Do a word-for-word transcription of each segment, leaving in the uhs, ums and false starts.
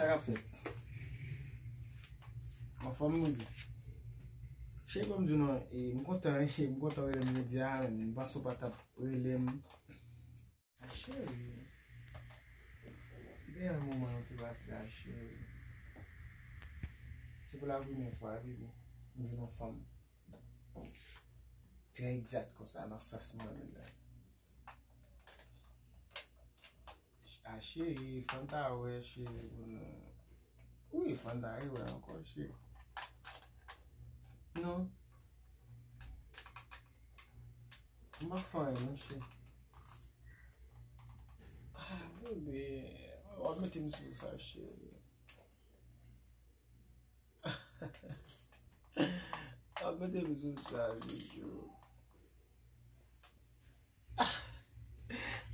Sa k ap fèt? Anfòm, mwen di. Cheri, ban m di w non, e, m kontan, wi, cheri, m kontan w rele m jodi a, m panse w pa t ap rele m. A, cheri, dèyè moman nou te pase a, cheri. Se pou la premyè fwa, bebe, m vin yon fanm. Trè egzak konsa, nan sans mwen menm nan. A, cheri, fò n ta wè, cheri, pou nou. Wi, fò n ta rewè ankò, cheri. Non. M pa fè anyen, non, cheri. A, bebe, w ap mete m sou sa, cheri. W ap mete m sou sa, Jojo.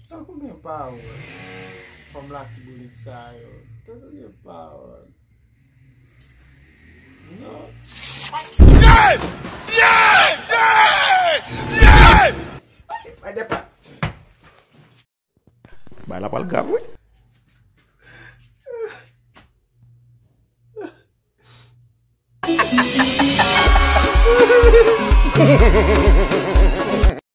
Tankou gen pawòl. Fanm Latibonit sa yo. Tankou gen pawòl. Non. Yeah! Yeah! Yeah! Yeah! Bay depa. Bay la pral grav, wi.